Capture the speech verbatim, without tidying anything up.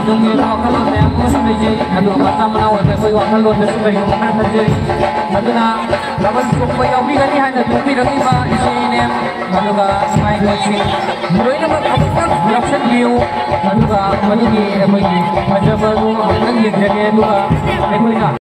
ꯇꯨꯡꯒꯤ ꯋꯥꯈꯜꯂꯣꯟ ꯃꯌꯥꯝ ꯑꯃꯁꯨ ꯂꯩꯖꯩ꯫ ꯑꯗꯨꯒ ꯃꯆꯥ ꯃꯅꯥꯎ ꯑꯣꯏꯕ ꯑꯩꯈꯣꯏ ꯋꯥꯈꯜꯂꯣꯟꯗꯁꯨ ꯀꯔꯤꯒꯨꯝꯕ ꯈꯔ ꯈꯟꯖꯩ꯫ ꯑꯗꯨꯅ ꯊꯕꯛ ꯊꯣꯛꯄ ꯌꯥꯎꯕꯤꯒꯅꯤ ꯍꯥꯏꯅ ꯊꯣꯛꯄꯤꯔꯛꯂꯤꯕ ꯏꯆꯦ ꯏꯅꯦ, ꯑꯗꯨꯒ ꯏꯃꯥ ꯏꯕꯣꯛꯁꯤꯡ ꯂꯣꯏꯅꯃꯛ ꯑꯃꯨꯛꯇꯪ ꯌꯥꯎꯁꯟꯕꯤꯌꯨ꯫ ꯑꯗꯨꯒ ꯃꯗꯨꯒꯤ ꯑꯩꯈꯣꯏꯒꯤ ꯐꯖꯕꯗꯨ ꯑꯃꯨꯛꯇꯪ ꯌꯦꯡꯖꯒꯦ꯫ ꯑꯗꯨꯒ ꯑꯩꯈꯣꯏꯅ